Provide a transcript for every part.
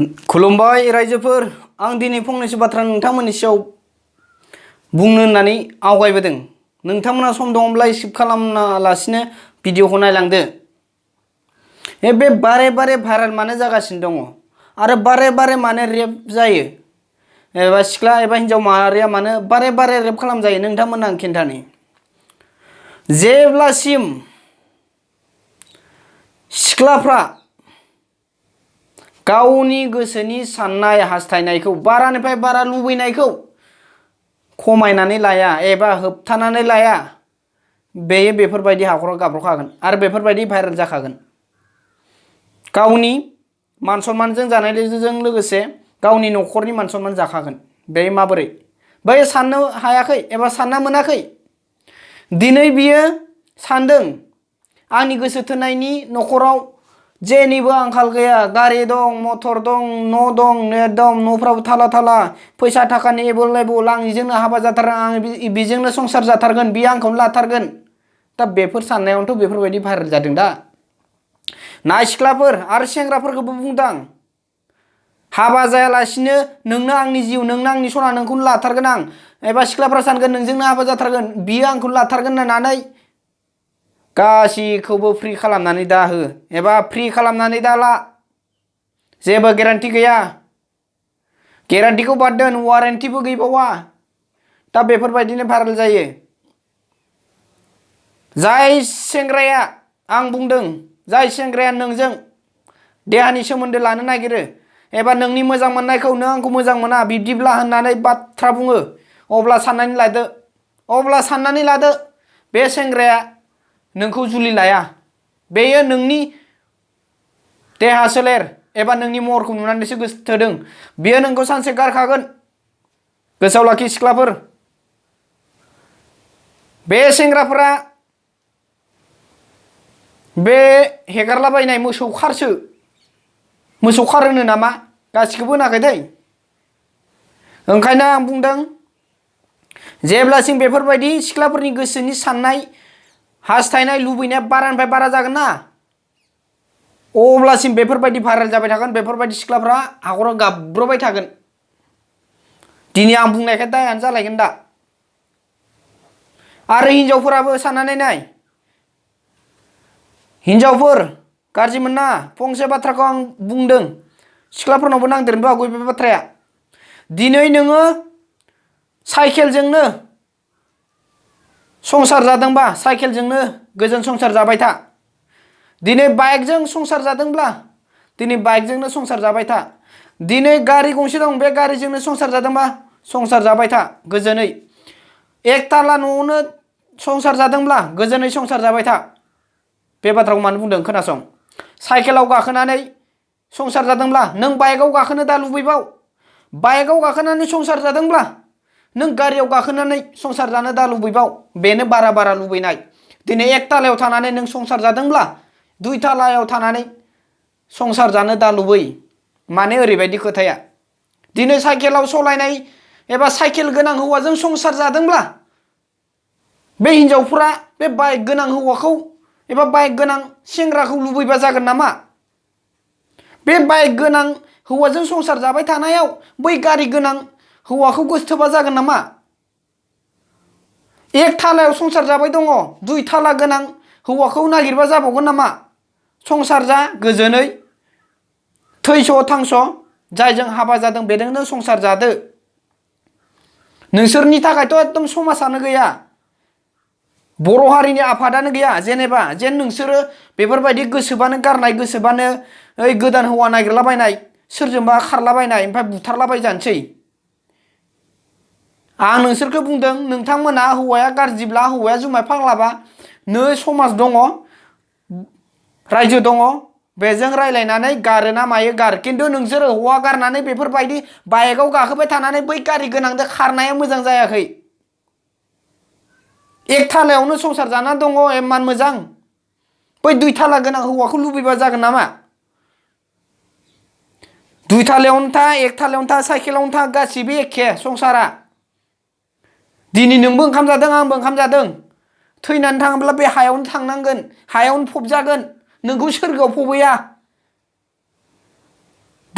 खुलुमबाय रायजोफोर आं दिनै फंनैसो बाथ्रा नोंथांमोननि सायाव बुंनो होननानै आवगायबोदों। नोंथांमोना सम दङब्ला स्किप खालामालासिनो भिडिअखौ नायलांदो। बे बारे बारे भाइरेल मानो जागासिनो दङ आरो बारे बारे मानो रेप जायो एबा सिख्ला एबा हिन्जाव माहारिया मानो बारे बारे रेप खालामजायो नोंथांमोना आं खिन्थानि। जेब्लासिम सिख्लाफ्रा गावनि गोसोनि साननाय हास्थायनायखौ बारानिफ्राय बारा लुबैनायखौ खमायनानै लाया एबा होबथानानै लाया बेयो बेफोरबायदि हाखराव गाब्रखागोन आरो बेफोरबायदि भाइरेल जाखागोन। गावनि मान सन्मानजों जानायजों लोगोसे गावनि न'खरनि मान सन्मान जाखागोन। बे माबोरै बै साननो हायाखै एबा सानना मोनाखै। दिनै बियो सानदों आंनि गोसो थोनायनि न'खराव जेनिबो आंखाल गैया, गारि दं, मटर दं, न' दं, नेट दं, न'फ्राबो थाला थाला, फैसा थाखानि एभेलेबल, आं बेजोंनो हाबा जाथारगोन, आं बेजोंनो संसार जाथारगोन, बियो आंखौनो लाथारगोन। दा बेफोर साननायावनोथ' बेफोरबायदि भाइरेल जादों दा। नाय सिख्लाफोर आरो सेंग्राफोरखौबो बुंदां, हाबा जायालासिनो नोंनो आंनि जिउ, नोंनो आंनि सना, नोंखौनो लाथारगोन आं, एबा सिख्लाफ्रा सानगोन नोंजोंनो हाबा जाथारगोन, बियो आंखौनो लाथारगोन होननानै गासिखौबो फ्रि खालामनानै दा हो एबा फ्रि खालामनानै दा ला। जेबो गेरान्टि गैया। गेरान्टिखौ बाद दोन, वारेन्टिबो गैबावा। दा बेफोरबायदिनो भाइरेल जायो। जाय सेंग्राया, आं बुंदों, जाय सेंग्राया नोंजों देहानि सोमोन्दो लानो नागिरो एबा नोंनि मोजां मोननायखौ नों आंखौ मोजां मोना बिब्दिब्ला होननानै बाथ्रा बुङो, अब्ला साननानै लादो बे सेंग्राया नोंखौ जुलि लाया। बेयो नोंनि देहा सोलेर एबा नोंनि महरखौ नुनानैसो गोसो थोदों। बेयो नोंखौ सानसे गारखागोन। गोसोआव लाखि सिख्लाफोर। बे सेंग्राफोरा बे हेगारलाबायनाय मोसौ खारसो, मोसौ खार होनो नामा, गासिखौबो होनाखै दै। ओंखायनो आं बुंदों, जेब्लासिम बेफोरबायदि सिख्लाफोरनि गोसोनि साननाय हास्थायनाय लुबैनाया बारानिफ्राय बारा जागोन ना, अब्लासिम बेफोरबायदि भाइरेल जाबाय थागोन। बेफोरबायदि सिख्लाफ्रा हाखराव गाब्रबाय थागोन। दिनै आं बुंनायखाय दायानो जालायगोन दा। आरो हिनजावफोराबो साननानै नाय, हिनजावफोर गाज्रि मोना, फंसे बाथ्राखौ आं बुंदों, सिख्लाफोरनावबो नांदेरनोबो हागौ बे बाथ्राया। दिनै नोङो साइकेलजोंनो संसार जादोंबा साइकेलजोंनो गोजोन संसार जाबाय था। दिनै बाइकजों संसार जादोंब्ला दिनै बाइकजोंनो संसार जाबाय था। दिनै गारि गंसे दं, बे गारिजोंनो संसार जादोंबा संसार जाबाय था गोजोनै। एकताला न'आवनो संसार जादोंब्ला गोजोनै संसार जाबाय था। बे बाथ्राखौ मानो बुंदों खोनासं। साइकेलाव गाखोनानै संसार जादोंब्ला नों बाइकआव गाखोनो दा लुबैबाव। बाइकआव गाखोनानै संसार जादोंब्ला नों गारियाव गाखोनानै संसार जानो दा लुबैबाव। बेनो बारा बारा लुबैनाय। दिनै एकतालायाव थानानै नों संसार जादोंब्ला दुइ तालायाव थानानै संसार जानो दा लुबै। माने ओरैबायदि खोथाया, दिनै साइकेलाव सलायनाय एबा साइकेल गोनां हौवाजों संसार जादोंब्ला बे हिनजावफ्रा बे बाइक गोनां हौवाखौ एबा बाइक गोनां सेंग्राखौ लुबैबा जागोन नामा? बे बाइक गोनां हौवाजों संसार जाबाय थानायाव बै गारि गोनां हौवाखौ गोसोथोबा जागोन नामा? एक थालायाव संसार जाबाय दङ, दुइ थाला गोनां हौवाखौ नागिरबा जाबावगोन नामा? संसार जा गोजोनै, थैस' थांस', जायजों हाबा जादों बेजोंनो संसार जादो। नोंसोरनि थाखायथ' एकदम समाजानो गैया, बर' हारिनि आफादानो गैया। जेनेबा जेन नोंसोरो बेफोरबायदि गोसोबानो गारनाय, गोसोबानो ओइ गोदान हौवा नागिरलाबायनाय, सोरजोंबा खारलाबायनाय ओमफ्राय बुथारलाबायजानोसै। आं नोंसोरखौ बुंदों, नोंथांमोना हौवाया गाज्रिब्ला, हौवाया जुमाय फाग्लाबा, नै समाज दङ, रायजो दङ, बेजों रायलायनानै गारोना मायो गार। खिन्थु नोंसोरो हौवा गारनानै बेफोरबायदि बाइकआव गाखोबाय थानानै बै गारि गोनांजों खारनाया मोजां जायाखै। एक थालायावनो संसार जाना दङ इमान मोजां, बै दुइ थाला गोनां हौवाखौ लुबैबा जागोन नामा? दुइ थालायावनो था, एक थालायावनो था, साइकेलावनो था, गासिबो एखे संसारा। दिनै नोंबो ओंखाम जादों, आंबो ओंखाम जादों। थैनानै थाङोब्ला बे हायावनो थांनांगोन, हायावनो फबजागोन, नोंखौ सोरगोआव फबहैया।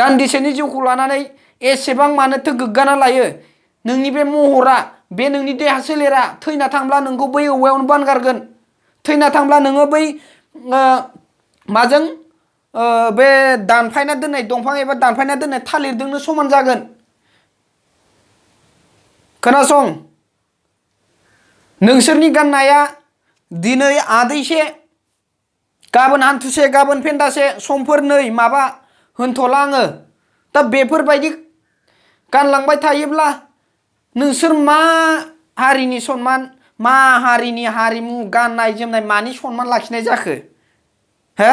दान्दिसेनि जिउखौ लानानै एसेबां मानोथो गोग्गाना लायो नोंनि बे महरा बे नोंनि देहा सोलेरा थैना थांब्ला नोंखौ बै औवायावनो बानगारगोन थैना थांब्ला नोङो बै माजों बे दानफायना दोननाय दंफां एबा दानफायना दोननाय थालिरजोंनो समान जागोन खोनासं नोंसोरनि गाननाया दिनै आदैसे गाबोन हान्थुसे गाबोन फेन्दासे समफोर नै माबा होनथ'ला आङो दा बेफोरबायदि गानलांबाय थायोब्ला नोंसोर मा हारिनि सनमान मा हारिनि हारिमु गाननाय जोमनाय मानि सनमान लाखिनाय जाखो हो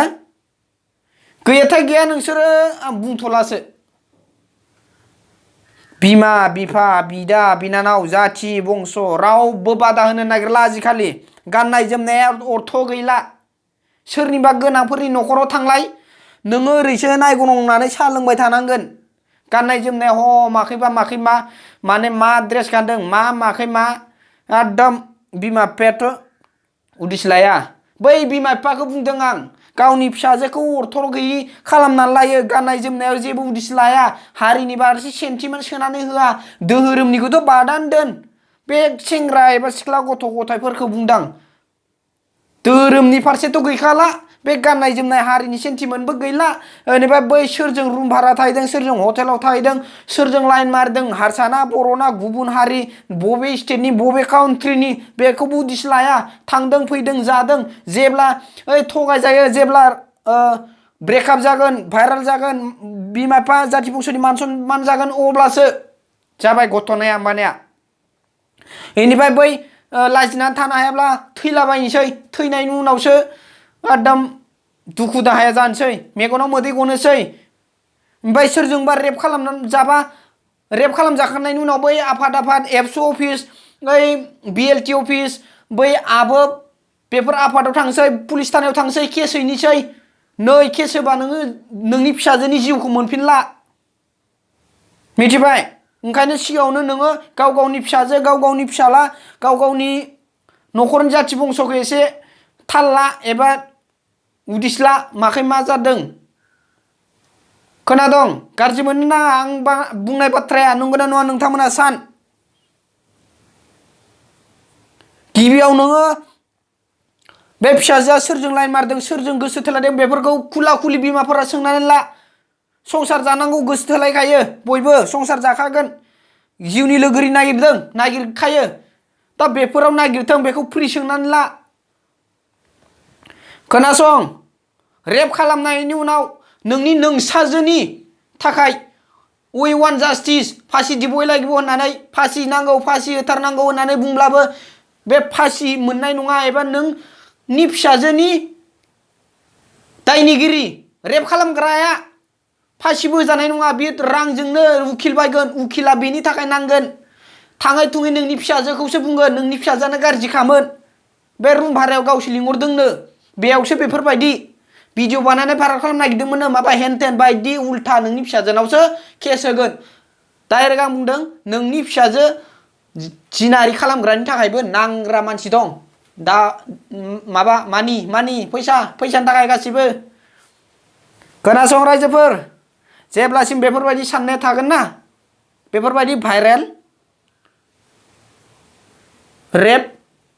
गैयाथाय गैया नोंसोरो आं बुंथ'लासो बिमा बिफा बिदा बिनानाव जाथि बंस रावबो बादा होनो नागिरला आजिखालि गाननाय जोमनाया अर्थ गैला सोरनिबा गोनांफोरनि न'खराव थांलाय नोङो ओरैसो नायगनंनानै साहा लोंबाय थानांगोन गाननाय जोमनाय माखैबा माखैबा माने मा ड्रेस गानदों मा माखै मा एकदम बिमा बिफायाथ' उदिस लाया बै बिमा बिफाखौ बुंदों आं गावनि फिसाजोखौ अर्थर गैयि खालामनानै लायो गाननाय जोमनायाव जेबो उदिस लाया हारिनि फारसे सेन्टिमेन्ट सोनानै होआ धोरोमनिखौथ' बादान दोन बे सेंग्रा एबा सिख्ला गथ' गथायफोरखौ बुंदां धोरोमनि फारसेथ' गैखाला बे गाननाय जोमनाय हारिनि सेन्टिमेन्टबो गैला बेनिफ्राय बै सोरजों रुम भारा थाहैदों सोरजों हटेलाव थाहैदों सोरजों लाइन मारदों हारसाना बर'ना गुबुन हारि बबे स्टेटनि बबे काउन्ट्रिनि बेखौबो उदिस लाया थांदों फैदों जादों जेब्ला थगाय जायो जेब्ला ब्रेकआप जागोन भाइरेल जागोन बिमा बिफा जाथि बंस'नि मान सनमान जागोन अब्लासो जाबाय घटनाया होमबानिया बेनिफ्राय बै लाजिनानै थानो हायाब्ला थैलाबायनोसै थैनायनि उनावसो एकदम दुखु दाहाया जानोसै मेगनाव मोदै गनोसै ओमफ्राय सोरजोंबा रेप खालामनानै जाबा रेप खालामजाखांनायनि उनाव बै आफाद एबसु अफिस बै बिएलटि अफिस बै आबोब बेफोर आफादाव थांसै पुलिस थानायाव थांसै केस हैनोसै नै केस होबा नोङो नोंनि फिसाजोनि जिउखौ मोनफिनला मिथिबाय ओंखायनो सिगाङावनो नोङो गाव गावनि फिसाजो गाव गावनि फिसाला गाव गावनि न'खरनि जाथि बंस'खौ एसे थाल ला एबा उदिस ला माखै मा जादों खोनादों गाज्रि मोननो नाङा आं बुंनाय बाथ्राया नंगौना नङा नोंथांमोना सान गिबियाव नोङो बे फिसाजोआ सोरजों लाइन मारदों सोरजों गोसो थोलायदों बेफोरखौ खुला खुलि बिमाफोरा सोंनानै ला संसार जानांगौ गोसो थोलायखायो बयबो संसार जाखागोन जिउनि लोगोरि नागिरखायो दा बेफोराव नागिरथों बेखौ फ्रि सोंनानै ला खोनासं रेप खालामनायनि उनाव नोंनि नोंसाजोनि थाखाय वी वान जास्टिस फासि दिबय লাগিব होननानै फासि नांगौ फासि होथारनांगौ होननानै बुंब्लाबो बे फासि मोननाय नङा एबा नोंनि फिसाजोनि दायनिगिरि रेप खालामग्राया फासिबो होजानाय नङा बे रांजोंनो उकिल बायगोन उकिला बेनि थाखाय नांगोन थाङै थुङै नोंनि फिसाजोखौसो बुंगोन नोंनि फिसाजोआनो गाज्रिखामोन बे रुम भारायाव गावसो लिंहरदोंनो बेयावसो बेफोरबायदि भिडिअ बानायनानै भाइरेल खालामनो नागिरदोंमोननो माबा हेनटेन बायदि उल्था नोंनि फिसाजोनावसो केस होगोन डाइरेक्ट आं बुंदों नोंनि फिसाजो जिनाहारि खालामग्रानि थाखायबो नांग्रा मानसि दं दा माबा मानि फैसानि थाखाय गासिबो खोनासं रायजोफोर जेब्लासिम बेफोरबायदि साननाया थागोन ना बेफोरबायदि भाइरेल रेप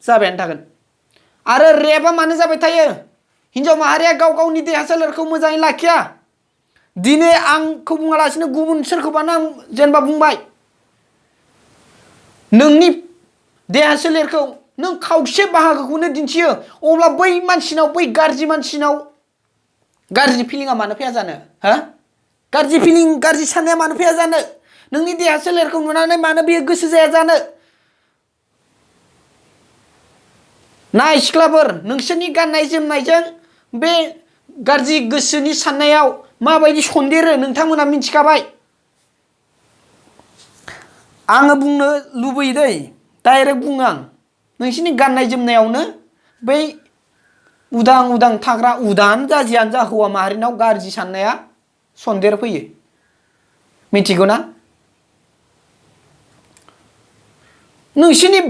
जाबायानो थागोन आरो रेपआ मानो जाबाय थायो हिन्जाव माहारिया गाव गावनि देहा सोलेरखौ मोजाङै लाखिया दिनै आंखौ बुङालासिनो गुबुन सोरखौबानो आं जेनेबा बुंबाय नोंनि देहा सोलेरखौ नों खावसे बाहागोखौनो दिन्थियो अब्ला बै मानसिनाव बै गाज्रि मानसिनाव गाज्रि फिलिंआ मानो फैया जानो हो गाज्रि फिलिं गाज्रि साननाया मानो फैया जानो नोंनि देहा सोलेरखौ नुनानै मानो बेयो गोसो जाया जानो नाय सिख्लाफोर नोंसोरनि गाननाय जोमनायजों बे गाज्रि गोसोनि साननायाव माबायदि सन्देरो नोंथांमोना मिथिखाबाय आङो बुंनो लुबैयो दै डाइरेक्ट बुङो आं नोंसोरनि गाननाय जोमनायावनो बै उदां थाग्रा उदाङानो जा जियानो जा हौवा माहारिनाव गाज्रि साननाया सन्देर फैयो मिथिगौ ना नोंसोरनि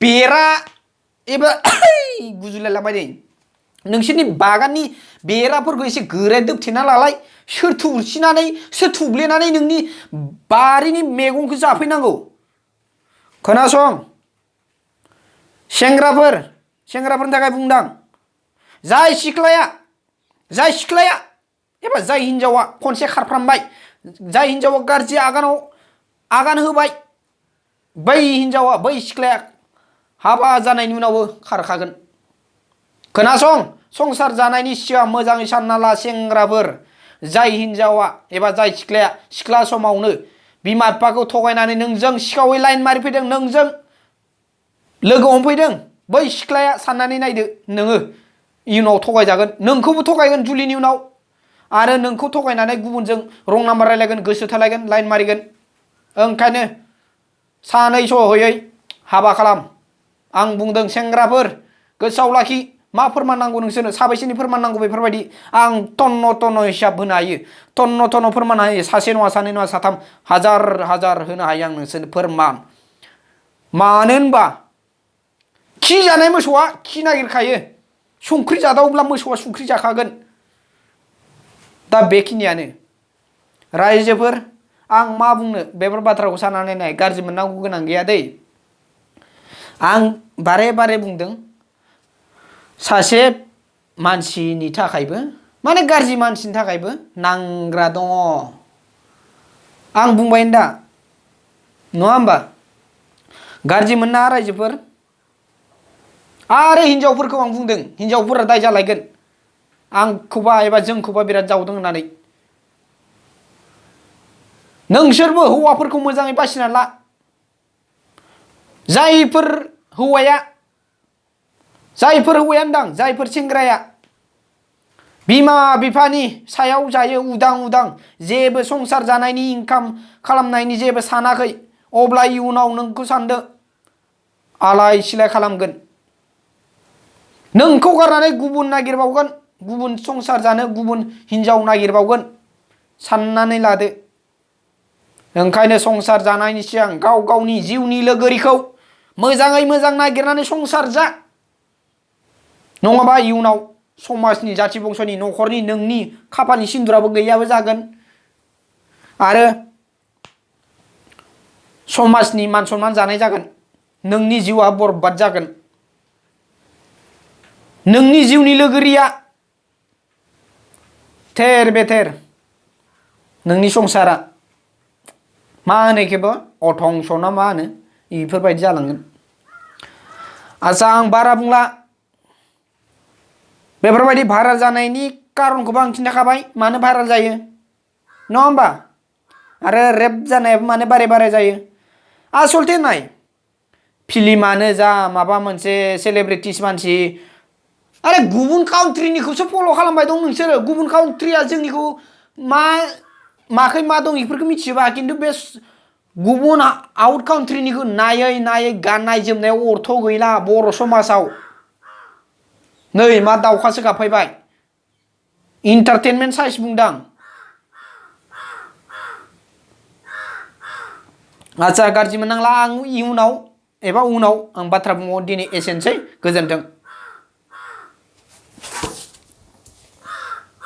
बेरा एबा गुजुलायलांबाय नै नोंसोरनि बागाननि बेराफोरखौ एसे गोरायै दोबथेना लालाय सोर थुसिनानै सोर थुब्लेनानै नोंनि बारिनि मैगंखौ जाफैनांगौ खोनासं सेंग्राफोरनि थाखाय बुंदां जाय सिख्लाया एबा जाय हिनजावा खनसे खारफ्रामबाय जाय हिनजावा गाज्रि आगान होबाय बै हिनजावा बै सिख्लाया हाबा जानायनि उनावबो खारखागोन खोनासं संसार जानायनि सिगां मोजाङै सानना ला सेंग्राफोर जाय हिनजावा एबा जाय सिख्लाया सिख्ला समावनो बिमा बिफाखौ थगायनानै नोंजों सिखावै लाइन मारिफैदों नोंजों लोगो हमफैदों बै सिख्लाया साननानै नायदो नोङो इयुनाव थगायजागोन नोंखौबो थगायगोन जुलिनि उनाव आरो नोंखौ थगायनानै गुबुनजों रं नाम्बार रायलायगोन गोसो थोलायगोन लाइन मारिगोन ओंखायनो सानै स'हैयै हाबा खालाम आं बुंदों सेंग्राफोर गोसोआव लाखि मा फोरमान नांगौ नोंसोरनो साबैसेनि फोरमान नांगौ बेफोरबायदि आं टन्न हिसाब होनो हायो टन्न फोरमान हायो सासे नङा सानै नङा साथाम हाजार होनो हायो आं नोंसोरनो फोरमान मानो होनबा खि जानाय मोसौआ खि नागिरखायो संख्रि जादावब्ला मोसौआ संख्रि जाखागोन दा बेखिनियानो रायजोफोर आं मा बुंनो बेफोर बाथ्राखौ साननानै नाय गाज्रि मोननांगौ गोनां गैया दै आं बारे बुंदों सासे मानसिनि थाखायबो माने गाज्रि मानसिनि थाखायबो नांग्रा दङ आं बुंबाय दा नङा होमबा गाज्रि मोनना रायजोफोर आरो हिनजावफोरखौ आं बुंदों हिनजावफोरा दाय जालायगोन आंखौबा एबा जोंखौबा बिराद जावदों होननानै नोंसोरबो हौवाफोरखौ मोजाङै बासिना ला जायफोर हौवाया होनदां जायफोर सेंग्राया बिमा बिफानि सायाव जायो उदां जेबो संसार जानायनि इनकाम खालामनायनि जेबो सानाखै अब्ला इयुनाव नोंखौ सानदो आलाय सिलाय खालामगोन नोंखौ गारनानै गुबुन नागिरबावगोन गुबुन संसार जानो गुबुन हिनजाव नागिरबावगोन साननानै लादो ओंखायनो संसार जानायनि सिगां गाव गावनि जिउनि लोगोरिखौ मोजाङै मोजां नागिरनानै संसार जा नङाबा इयुनाव समाजनि जाथि बंस'नि न'खरनि नोंनि खाफालनि सिन्दुराबो गैयाबो जागोन आरो समाजनि मान सनमान जानाय जागोन नोंनि जिउआ बरबाद जागोन नोंनि जिउनि लोगोरिया थेर बेथेर नोंनि संसारा मा होनो इखौबो अधंस ना मा होनो इफोरबायदि जालांगोन आच्छा आं बारा बुंला बेफोरबायदि भाइरेल जानायनि कारनखौबो आं खिन्थाखाबाय मानो भाइरेल जायो नङा होमबा आरो रेप जानायाबो मानो बारे जायो आसलथे नाय फिल्मानो जा माबा मोनसे सेलिब्रिटिस मानसि आरे गुबुन काउन्ट्रिनिखौसो फल' खालामबाय दं नोंसोरो गुबुन काउन्ट्रिया जोंनिखौ माखै मा दं इफोरखौ मिथिजोबा खिन्थु बे गुबुन आउट काउन्ट्रिनिखौ नायै गाननाय जोमनायाव अर्थ गैला बर' समाजाव नै मा दाउखासो गाबफैबाय इन्टारटेनमेन्ट साइस बुंदां आच्छा गाज्रि मोननांला आं इयुनाव एबा उनाव आं बाथ्रा बुंबावगोन दिनै एसेनोसै गोजोन्थों।